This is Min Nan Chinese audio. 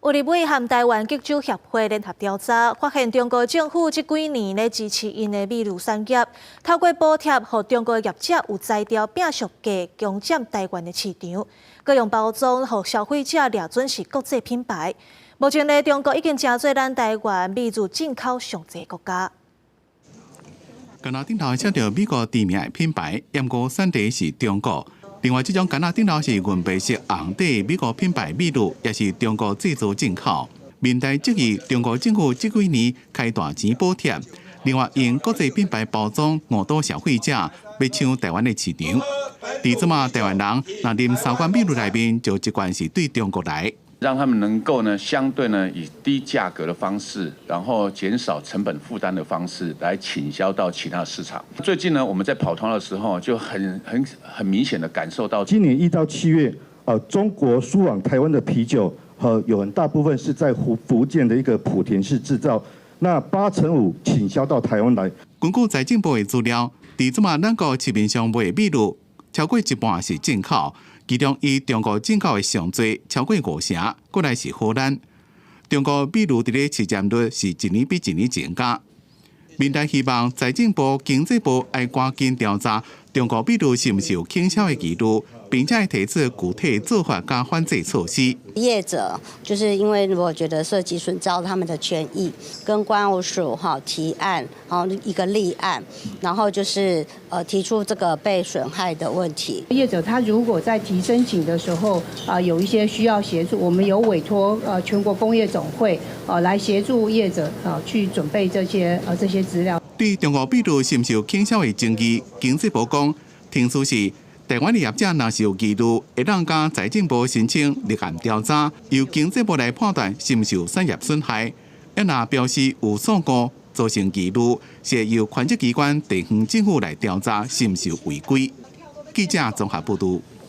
有立委和台灣基酒協會聯合調查，發現中國政府這幾年咧支持𪜶的米酒產業，透過補貼，予中國業者有才調拼俗價，強佔台灣的市場，閣用包裝予消費者掠準是國際品牌。目前咧，中國已經成做咱台灣米酒進口上濟國家。矸仔頂頭寫著美國知名的品牌，毋過產地是中國。另外，這種矸仔頂頭是銀白色紅底美國品牌米露，也是中國製造進口。民代質疑中國政府這幾年開大錢補貼，另外用國際品牌包裝誤導消費者，欲搶台灣的市場。佇這馬台灣人若啉三罐米露內面，就一罐是對中國來。讓他們能夠呢，相對呢，以低價格的方式，然後減少成本負擔的方式來傾銷到其他市場。最近呢，我們在跑通的時候，就很明顯的感受到，今年1到7月，中國輸往台灣的啤酒，和有很大部分是在福建的一個莆田市製造，那85%傾銷到台灣來。根據財政部的資料，佇這馬咱國市面上賣的米露，超過一半是進口。其中以中國進口的上濟，超過五成，過來是荷蘭。中國米露佇咧市佔率是一年比一年增加。民代希望財政部、經濟部愛趕緊調查中國米露是毋是有傾銷的疑慮，並且提出具體做法佮反制措施。業者就是因為我覺得涉及損到他們的權益，跟關務署哈提案，然後一個立案，然後就是提出這個被損害的問題。業者他如果在提申請的時候啊，有一些需要協助，我們有委託全國工業總會來協助業者啊去準備這些資料。對中國米露是毋是有傾銷的爭議，經濟部講，聽說是台灣的業者若是有疑慮，會當佮財政部申請立案調查，由經濟部來判斷是毋是有產業損害。若表示有錯誤造成疑慮，是由權責機關地方政府來調查是毋是有違規。記者綜合報導。